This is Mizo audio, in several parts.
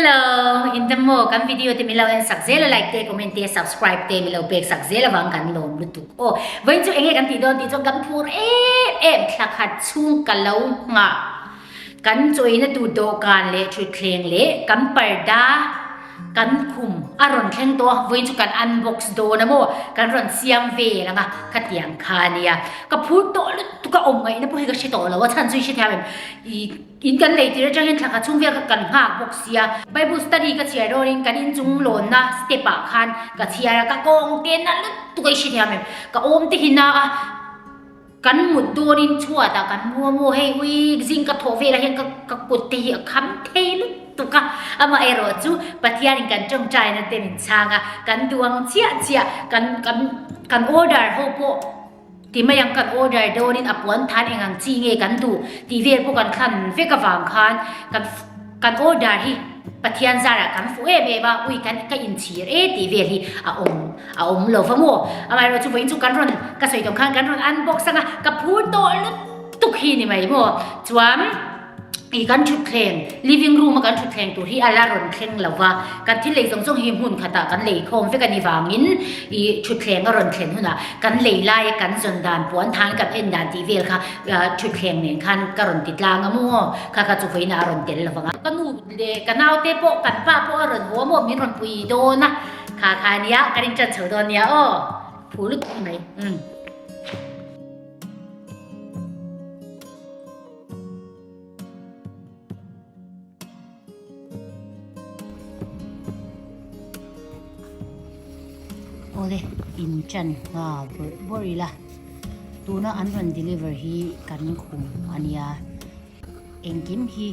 Hello, in te maw kan video te min lo en sak zel a like te comment te subscribe te min lo pek sak zel avang kan lawm lutuk aw. Vawiin chu enge kan tih dawn tih chuan kan phur em em thla khat chhung ka lo nghah. Kan chawina tur dawhkan leh thutthleng leh kan parda kan khum a rawn thleng tawh a, vawiin chu kan unbox dawn a maw kan rawn siam vel ang a khatiang kha a nia. Ka phur tawh lutuk a awm ngaihna pawh hi ka hre tawh lo a chhan chu i hrethiam em ih in kan lei tir atang hian thla khat chhung vel kha kan nghak bawk sia. Bible study ka chhiar dawnin kan inchung lawnna step ah khan ka chhiar a ka kawng te na lutuk a i hrethiam em ka awm te hi na a. Kan mut dawnin chhuatah kan mu a maw hei ui zing ka thawh velah hian ka ka kut te hi a kham thei lutuk a, amaherawh chu Pathianin kan tawngtaina te min chhang a, kan duh ang chiah chiah kan kan kan order ho pawh ti mai ang kan order dawnin a puan than eng ang chi nge kan duh tih vel pawh kan thlan vek avang khan kan Kan order hi Pathian zarah kan fuh em em a, ui kan ka inchhir e tih vel hi a awm a awm lo va maw? Amaherawh chu vawiin chu kan rawn ka sawi tawh khan kan rawn unbox ang a, ka phur tawh lutuk hi ni mai maw? Chuan ih kan thutthleng living room a kan thutthleng tur hi a la rawn thleng lo va, kan thil lei zawng zawng hi hmun khatah kan lei khawm vek a ni vangin ih thutthleng a rawn thlen hunah kan lei laia kan zawn dan puan than kan en dan tih vel kha thutthleng nen khan ka rawn ti tlang a maw? Kha kha chu vawiin a rawn tel lo vang a. Ka nu leh ka naute pawh kan pa pawh a rawn haw a maw min rawn pui dawn a. Kha kha nia ka ring ṭan chho dawn nia aw. Phu lutuk mai. Umm. Awle in ṭan nghal bawrh bawrh ila tuna an rawn deliver hi kan khum a nia engkim hi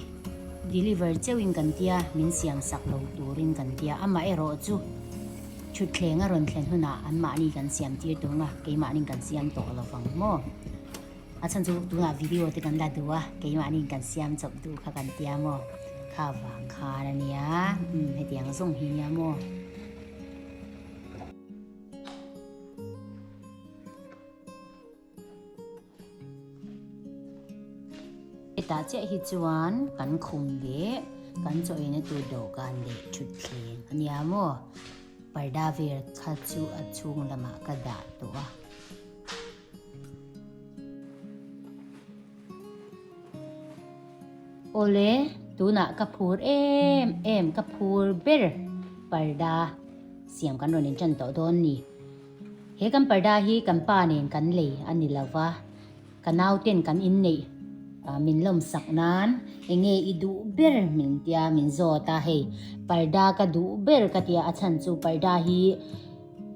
deliver cheuhin kan tia min siam sak lo turin kan tia amaherawh chu thutthleng a rawn thlen hunah anmahni kan siam tir tur anga keimahni kan siam tawh lo vang maw. A chhan chu tunah video te kan la duh a, keimahni kan siam chawp duh kha kan tia maw? Kha vang khan a nia, umm hetiang zawng hi nia maw? Hetah chiah hi chuan kan khum leh kan chaw eina tur dawhkan leh thutthleng a nia maw? Parda vel kha chu a chhung lamah ka dah tawh a. Awle, tunah ka phur em em, ka phur ber parda siam kan rawn intan tawh dawn ni. He kan parda hi kan pa nen kan lei a ni lo va, ka nauten kan inneih min lawmsak nan enge i duh ber min tia min zawt a, hei parda ka duh ber ka tia a chhan chu parda hi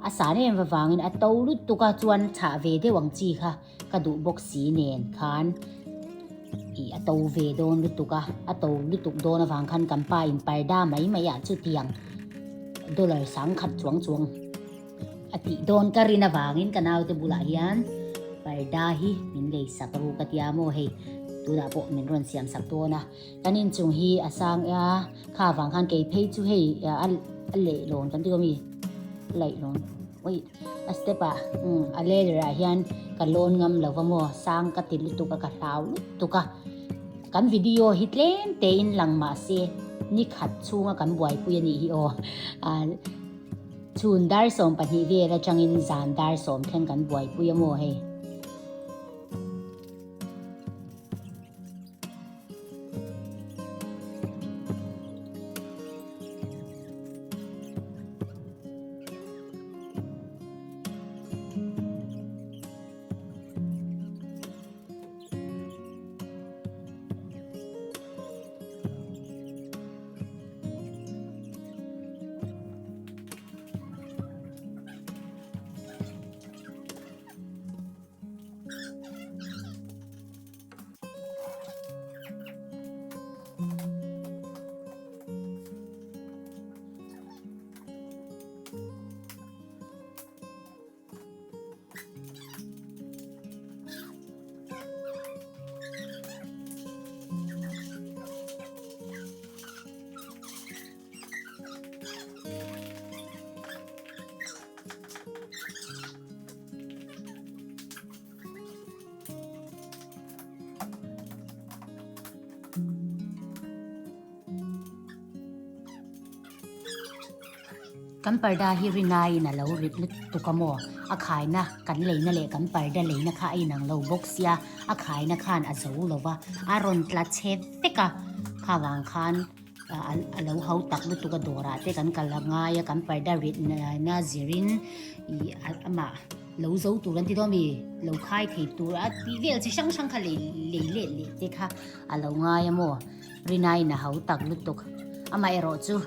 A san em vavangin a to lutuk a chuan chhah ve deuh ang chi kha ka duh bawk si nen khan ih a to ve dawn lutuk a, a to lutuk dawn avang khan kan pa in parda mai mai ah chutiang dollar sangkhat chuang chuang a tih dawn ka rin avangin ka naute bulah hian parda hi min lei sak ru ka tia maw hei tunah pawh min rawn siam sak dawn a. Kan inchung hi a sang a, kha vang khan kei phei chu hei a lehlawn kan ti awm i, leihlawn ui a step ah umm a ladder ah hian ka lawn ngam lo va maw sang ka ti lutuk a ka hlau lutuk a, kan video hi tlem te in lang mah se ni khat chhunga kan buaipui a nih hi aw ah chhun dar 12 vel atangin zan dar 10 thleng kan buaipui a maw hei. Kan parda hi rinaiin a lo rit lutuk a maw? A khaina kan leina leh kan parda leina kha a inang lo bawk sia, a khaina khan a zo lo va, a rawn tla chhe vek a, kha vang khan a lo hau tak lutuk a dawrah te kan kal a ngai a, kan parda rit na zirin ih amah lo zo tur an ti dawn mi, lo khai thei tur a tih vel chi hrang hrang kha lei lei let leh te kha a lo ngai a maw? Rinaiin a hau tak lutuk. Amaherawhchu,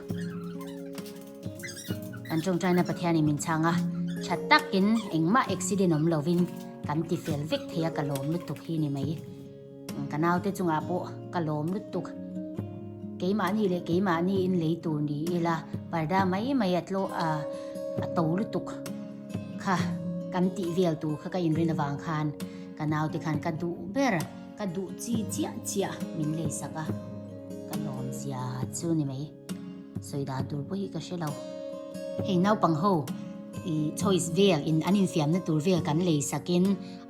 kan tawngtaina Pathianin min chhang a, tha takin engmah accident awm lovin kan ti fel vek thei a, ka lawm lutuk hi ni mai. Ka naute chungah pawh ka lawm lutuk. Keimahni leh keimahni in lei tur ni ila, parda mai mai a tlaw a, a to lutuk kha kan tih vel tur kha ka inrin avang khan ka naute khan ka duh ber. Ka duh chi chiah chiah min lei sak a, ka lawm zia chu ni mai. Sawi dan tur pawh hi ka hre lo. Hei naupang ho i choice vel in an infiamna tur vel kan lei sakin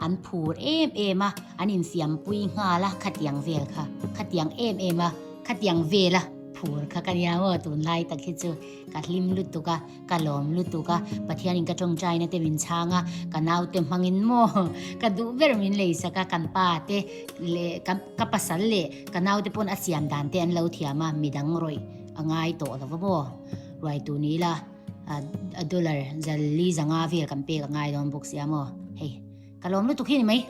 an phur em em a, an infiampui nghal a khatiang vel kha, khatiang em em a, khatiang vela phur kha ka nia maw tunlai tak hi chu ka hlim lutuk a. Ka lawm lutuk a, Pathianin ka tawngtaina te min chhang a, ka naute hmangin maw ka duh ber min lei sak a, kan pa te leh ka pasal leh ka naute pawn a siam dan te an lo thiam a, midang rawih a ngai tawh lo va maw, ruai tur ni ila a dollar zali zanga vel kan pek a ngai dawn bawk sia maw, hei ka lawm lutuk hi ni mai.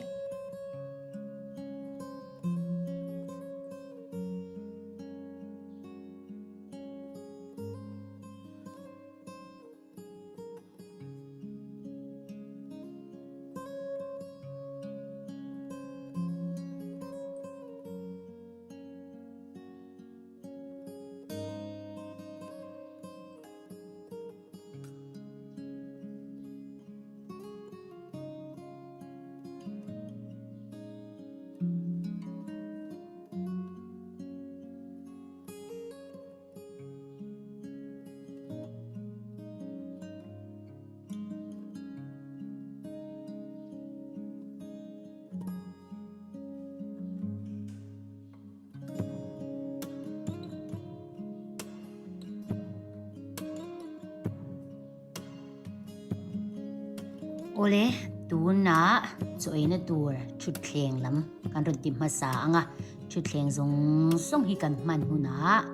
Awle, tunah chaw eina tur thutthleng lam kan rawn ti hmasa ang a, thutthleng zawng zawng hi kan hman hunah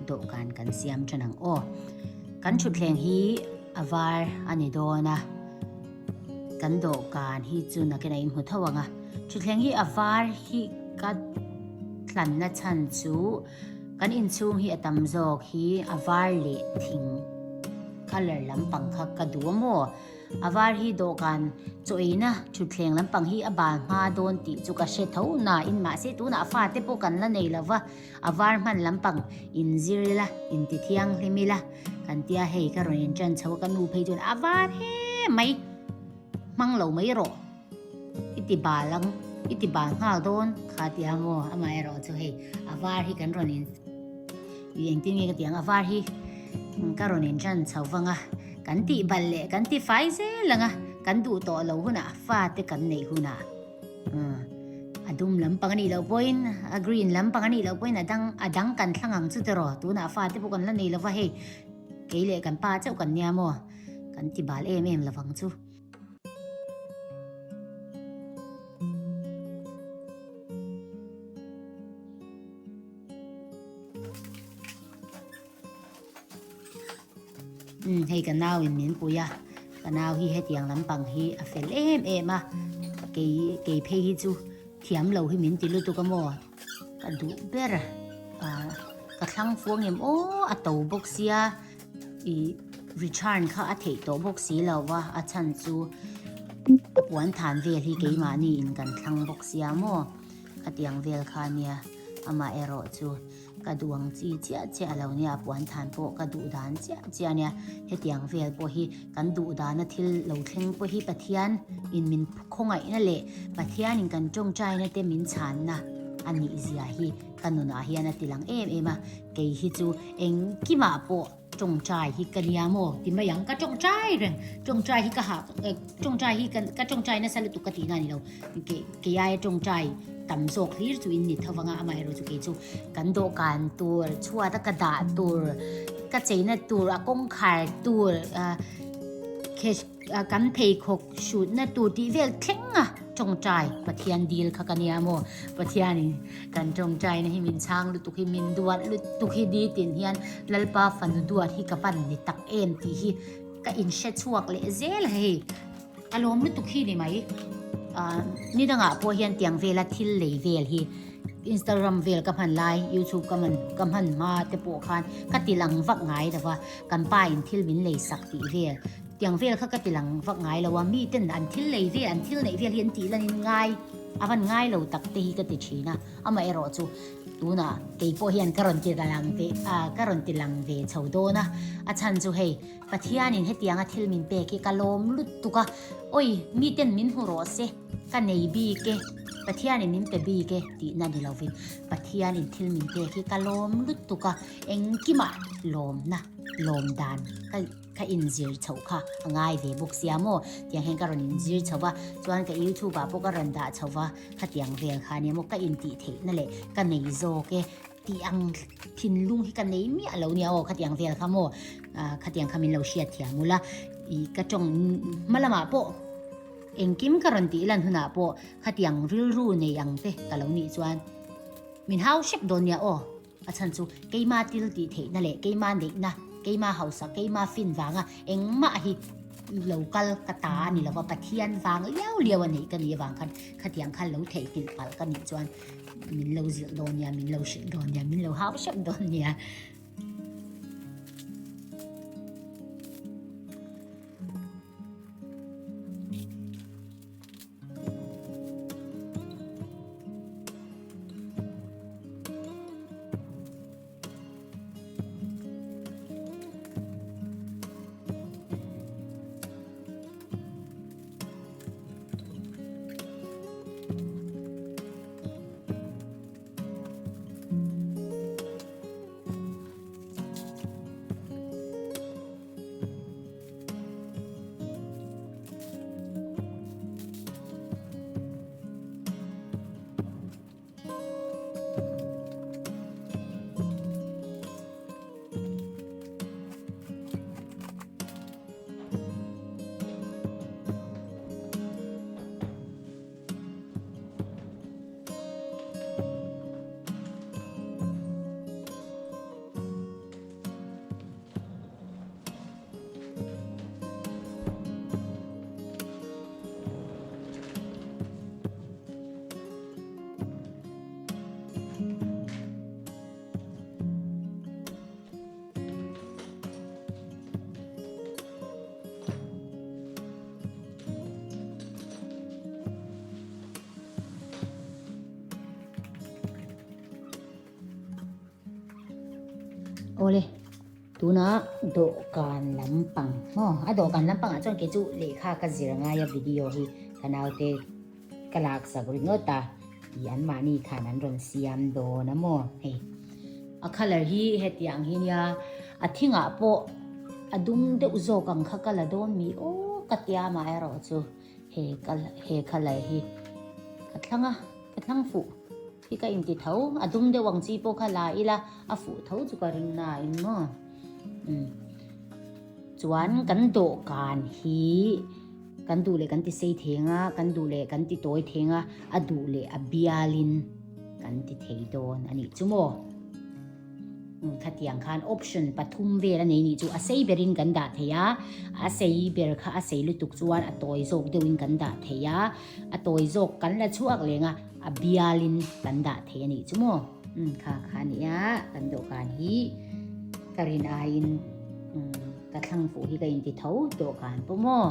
dawhkan kan siam than ang aw. Kan thutthleng hi a var a ni dawn a, kan dawhkan hi chu nakin a inhmu tho ang a. Thutthleng hi a var hi ka tlanna chhan chu Kan inchhung hi a tam zawk hi a var leh thing colour lampang kha ka duh a maw? A var hi dawhkan chaw eina thutthleng lampang hi a bal hma dawn tih chu ka hre tho nain mahse tunah fate pawh kan la nei lo va, a var hman lampang inzir ila, inti thianghlim ila kan tia hei ka rawn inṭan chho a ka nu phei chuan a var he mai hmang lo mai rawh. I ti bal ang, i ti bal nghal dawn kha ti ang aw, amaherawh chu hei a var hi kan rawn in ih engtin nge ka ti ang a var hi ka rawn in ṭan chho vang a, kan tih bal leh kan ti fai zel ang a, kan duh tawh lo hunah fate kan neih hunah umm a dum lampang a nih loh pawhin a green lampang a nih loh pawhin a dang a dang kan thlang ang chu tiraw tunah fate pawh kan la nei lova hei kei leh kan pa chauh kan nia maw kan ti bal em em lovang chu. Umm hei ka nau in min pui a ka nau hi hetiang lampang hi a fel em em a kei kei phei hi chu thiam lo hi min ti lutuk a maw ka duh ber a ka thlang fuang em aw a to bawk sia. Ih return kha a theih tawh bawk si lo va, a chhan chu a puan than vel hi keimahni in kan thlang bawk sia maw? Khatiang vel kha nia, amah erawh chu ka duh ang chi chiah chiah lo nia, a puan than pawh ka duh dan chiah chiah nia, hetiang vel pawh hi kan duh dana thil lo thleng pawh hi Pathian in min khawngaihna leh Pathian in kan tawngtaina te min chhanna a nih zia hi ka nunah hian a ti lang em em a. Kei hi chu engkimah pawh tawngtai hi ka nia maw ti mai ang, ka tawngtai reng, tawngtai hi ka hah, tawngtai hi ka tawngtai nasa lutuk ka tihna a ni lo, kei aia tawngtai tam zawk hlir chu in ni tho vang a, amaherawhchu kei chu kan dawhkan tur chhuat a ka dah tur ka cheina tur a kawngkhar tur ah cash kan pheikhawk hrutna tur tih vel thleng a tawngtai Pathian dil kha ka nia maw Pathianin kan tawngtaina hi min chhang lutuk hi min duat lutuk hi nitin hian Lalpa fanu duat hi ka van ni tak em tih hi ka inhre chhuak leh zel a hei. A lawm lutuk hi ni mai. Ahh ni dangah pawh hian tiang vela thil lei vel hi Instagram vel ka hman lai YouTube ka hman ka hman hma te pawh khan ka ti lang vak ngai lo va, kan pa in thil min lei sak tih vel tiang vel kha ka ti lang vak ngai lo a, mi ten an thil lei vel an thil neih vel hi an tih lan in ngai a van ngai lo tak te hi ka ti thin a, amaherawh chu tunah kei pawh hian ka rawn ti lang ve ah ka rawn ti lang ve chho dawn a, a chhan chu hei. Pathianin hetianga thil min pek hi ka lawm lutuk a, awi miten min hmu rawh se, ka nei bik e, Pathianin min pe bik e tihna ni lovin Pathianin thil min pek hi ka lawm lutuk a, engkimah lawmna, lawm dan ka ka inzir chhoh kha a ngai ve bawk sia maw? Tiang hian ka rawn inzir chho va, chuan ka YouTube ah pawh ka rawn dah chho va, khatiang vel kha nia maw ka intih theihna leh ka nei zawk e. Tih ang thinlung hi ka nei miah lo nia aw khatiang vel kha maw khatiang kha min lo hriat thiam ula ih ka tawng hma lamah pawh engkim ka rawn tih lan hunah pawh khatiang rilru nei ang te ka lo nih chuan min hau hrep dawn nia aw a chhan chu keima til tih theihna leh keima neihna keima hausa keima fin vanga engmah hi lo kal ka ta a ni lova Pathian vang liau liau a neih ka nih avang khan khatiang kha lo theihnghilh palh ka nih chuan Min lo zilh dawn nia, min lo hrilh dawn nia, min lo hau hrep dawn nia. Awle, tuna dawhkan lampang maw a dawhkan lampangah chuan kei chu lehkha ka zir ngai a video hi ka naute ka laksak ringawt a tih anmahni khan an rawn siam dawn a maw hei a colour hi hetiang hi nia a thingah pawh a dum deuh zawk ang kha ka la dawn mi aw ka tia amaherawh chu he he colour hi ka thlang a ka thlang fuh hi ka inti tho a dum deuh ang chi pawh kha la ila a fuh tho chu ka ring nain maw umm chuan kan dawhkan hi. Kan duh leh kan ti sei theng a, kan duh leh kan ti tawi theng a, a duh leh a bialin kan ti thei dawn a nih chu maw? Umm khatiang khan option pathum vel a nei nih chu a sei berin kan dah thei a, a sei ber kha a sei lutuk chuan a tawi zawk deuhin kan dah thei a, a tawi zawk kan la chhuak leng a, a bialin kan dah thei a nih chu maw? Umm kha kha a nia kan dawhkan hi ka rin aiin umm. Ka thlang fuh hi ka inti tho dawhkan pawh maw?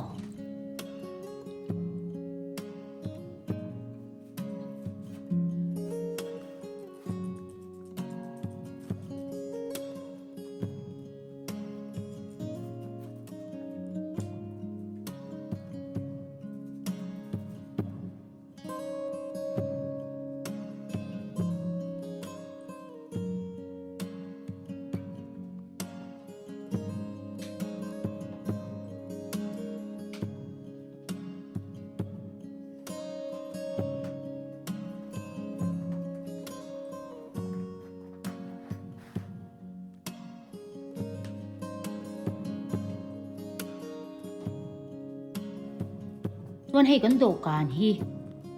Chuan hei kan dawhkan hi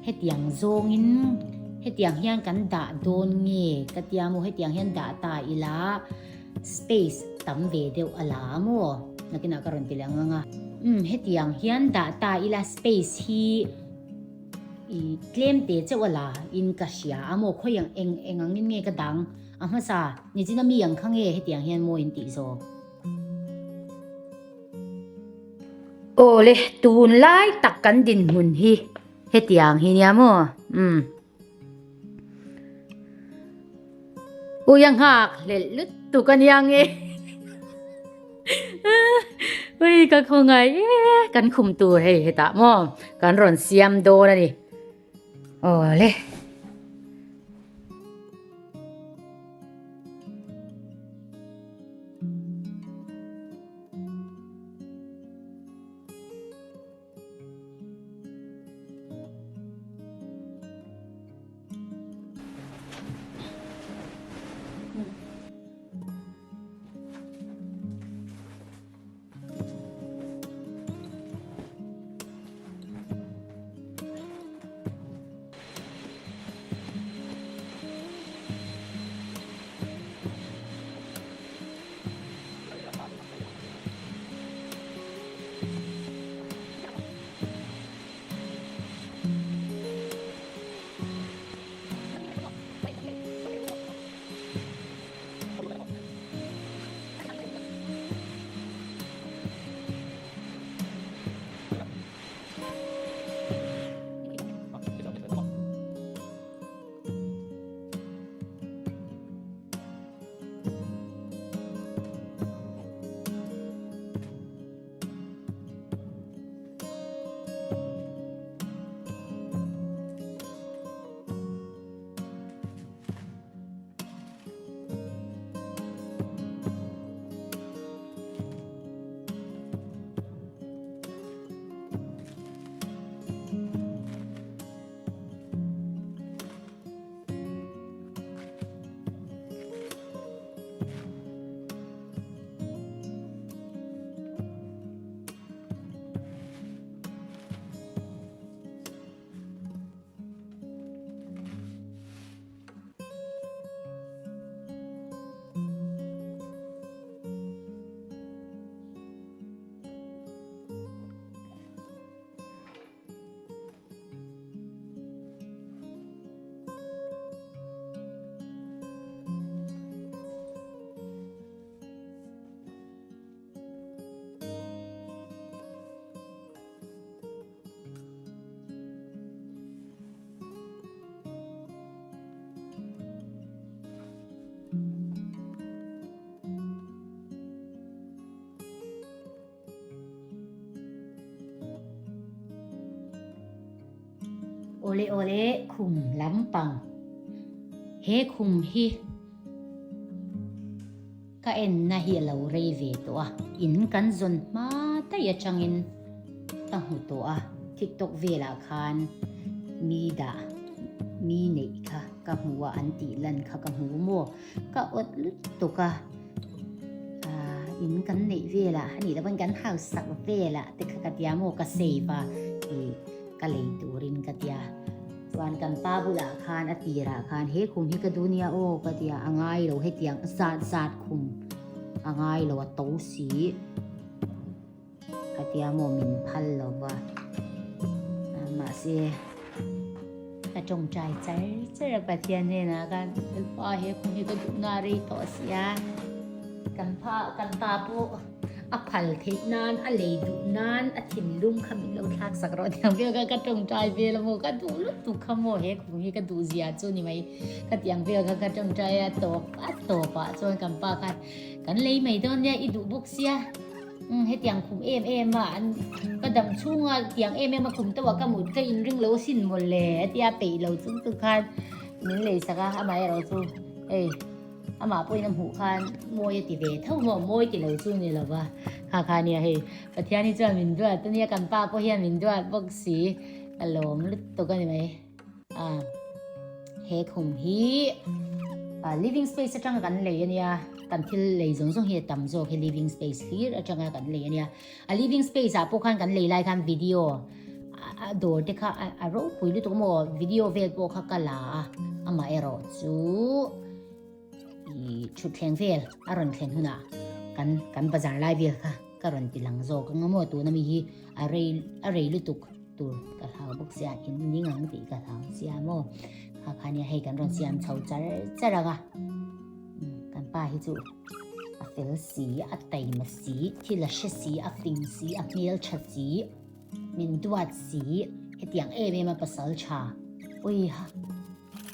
hetiang zawngin hetiang hian kan dah dawn nge ka tia maw hetiang hian dah ta ila space tam ve deuh a la maw nakinah ka rawn ti leh ang ang a. Umm hetiang hian dah ta ila space hi i tlem te chauh a la in ka hria a maw khawi ang eng eng angin nge ka dang a hmasa nichina mi ang kha nge hetiang hian maw in tih zawk. Awle, tunlai tak kan dinhmun hi hetiang hi nia maw? Umm. Ui a nghak hlelh lutuk a nia nge. Ui ka khawngaih e, kan khum tur hei hetah maw kan rawn siam dawn a ni. Awle. Awle awle khum lampang he khum hi ka enna hi a lo rei ve tawh a in kan zawn hma daih atangin ka hmu tawh a tiktok velah khan mi dah mi neih kha ka hmu a an tih lan kha ka hmu maw ka awt lutuk a ah in kan neih velah a nih loh pawn kan hausak velah te kha ka tia maw ka save a ih ka lei turin ka tia chuan kan pa bulah khan a tirah khan he khum hi ka duh nia aw ka tia a ngai lo hetiang zat zat khum a ngai lo a to si. Ka tia maw min phal lo va, mahse ka tawngtai char char a Pathian hnenah khan Lalpa he khum hi ka duhna a rei tawh si a, kan pa kan pa pawh a phal theih nan a lei duh nan a thinlung kha min lo thlak sak rawh tiang vel kha ka tawngtai vel a maw ka duh lutuk kha maw he khum hi ka duh zia chu ni mai ka tiang vel kha ka tawngtai a tawp a tawpah chuan kan pa khan kan lei mai dawn nia i duh bawk sia. Umm hetiang khum em em a an ka dam chhunga tiang em em a khum teuh a ka mut ka inring lo sin mawle a tia peih lo chung chu khan min lei sak a amaherawh chu hei amah pawhin a hmuh khan mawi a ti ve tho maw mawi ti lo chu ni lova kha kha nia hei Pathian hi chuan min duat ania kan pa pawh hian min duat bawk si ka lawm lutuk a ni mai. A he khum hi living space atanga kan lei ania kan thil lei zawng zawng hi a tam zawk hi living space hlir atanga kan lei ania a living space ah pawh khan kan lei lai khan video A dawr te kha a ropui lutuk maw video vel pawh kha ka la a, amaherawh chu ih thutthleng vel a rawn thlen hunah kan kan bazar lai vel kha ka rawn ti lang zawk ang a maw tuna mi hi a rei a rei lutuk tur ka hlau bawk sia in ning ang tih ka hlau sia maw kha kha nia hei kan rawn siam chho char char ang a kan pa hi chu a fel si a taima si thil a hre si a fing si a hmeltha si. Min duat si, hetiang em em a pasal tha. Uiha,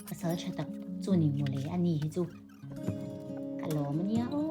pasal tha tak chu ni mawle a ni hi chu ka lawm a nia aw.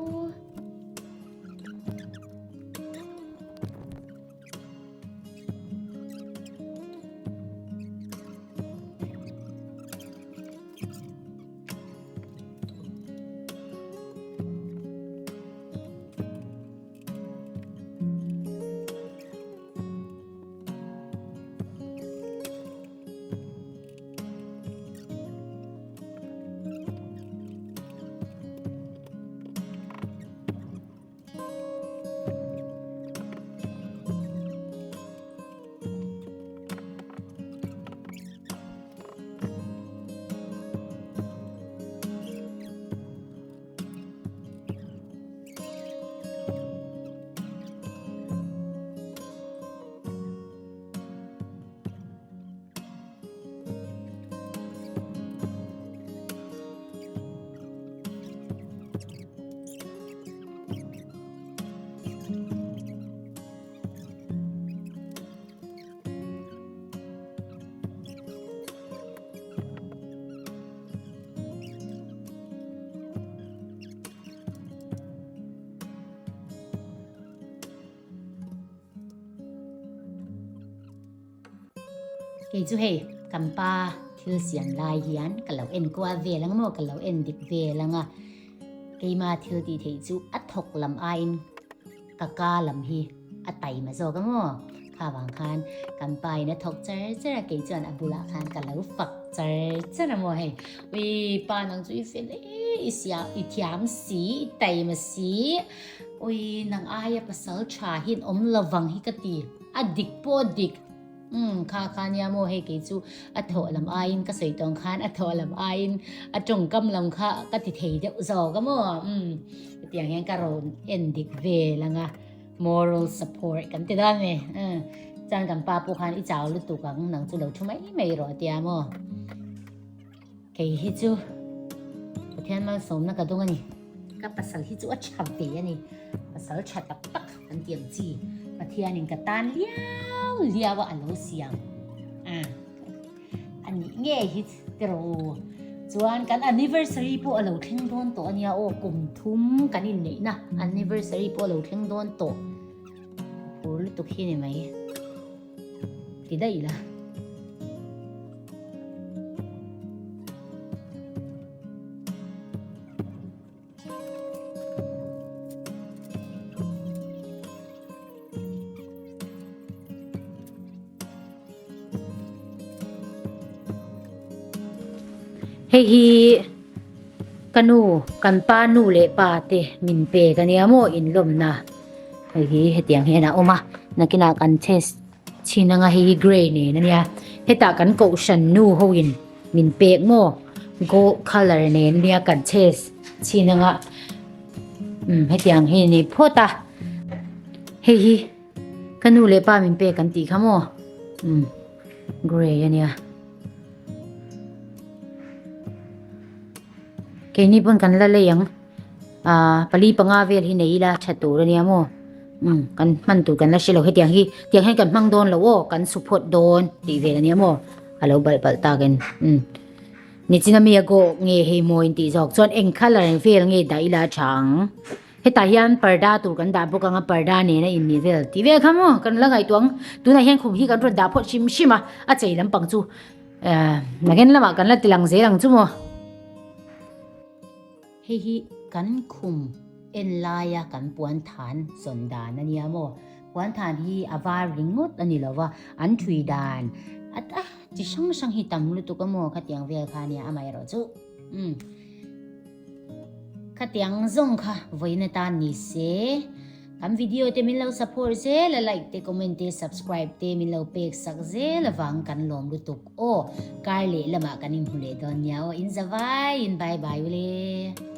Kei chu hei kan pa thil siam lai hian ka lo en kual vel ang maw ka lo en dik vel ang a keima thil tih theih chu a thawk lam aiin ka ka lam hi a taima zawk ang aw. Kha vang khan kan pa in a thawk char char a, kei chuan a bulah khan ka lo fak char char a maw hei. Ui pa nang chu i fel e, i sia i thiam si, i taima si. Ui nang aia pasal tha hi an awm lovang hi ka ti. A dik pawh a dik. Umm kha kha nia maw hei kei chu a thawh lam aiin ka sawi tawng khan a thawh lam aiin a tawngkam lam kha ka ti thei deuh zawk a maw. Umm hetiang hian ka rawn en dik vel ang a moral support kan ti dawn a ni. Umm chuan kan pa pawh khan i chau lutuk ang nang chu lo thu mai mai rawh a tia maw. Kei hi chu Pathian malsawmna ka dawng a ni. Ka pasal hi chu a tha ve a ni. Pasal tha tak tak an ti ang chi. Pathianin ka tan liau liau a a lo siam a a nih nge hi tiraw u. Chuan kan anniversary pawh a lo thleng dawn tawh a nia aw kum thum kan inneihna anniversary pawh a lo thleng dawn tawh. Phur lutuk hi ni mai. Ti daih ila. Hei hi ka nu kan pa nu leh pa te min pek ania maw inlawmna hei hi hetiang hian a awm a nakinah kan chest Chhin anga hei hi grey nen ania hetah kan kohhran nu ho in min pek maw gold colour nen ania kan chest chhin anga umm hetiang hi ni phawt a hei hi ka nu leh pa min pek an tih kha maw umm grey ania keini pawn kan la lei ang. Ahh pali panga vel hi nei ila tha tur ania maw umm kan hman tur kan la hre lo hetiang hi tiang hian kan hmang dawn lo aw kan su phawt dawn tih vel ania maw a lo balh palh tak in umm nichina mi a gawh nge hei maw in tih zawk chuan eng colour vel nge dah ila tha ang hetah hian parda tur kan dah bawk ang a parda nena in mi vel tih vel kha maw kan la ngaihtuah ang tunah hian khum hi kan rawn dah phawt hrim hrim a a chei lampang chu ehh nakin lamah kan la ti lang zel ang chu maw. Hei hi kan khum en laia kan puanthan zawn dan a nia maw? Puanthan hi a var ringawt a ni lo va, an thui dan a chi hrang hrang hi tam lutuk a maw? Khatiang vel kha a nia amaherawh chu umm khatiang zawng kha vawiin atan ni se. Kan video te min lo support zel a, like te, comment te, subscribe te min lo pek sak zel avang kan lawm lutuk aw. Kar leh lamah kan inhmu leh dawn nia aw. In za vai in bye bye ule.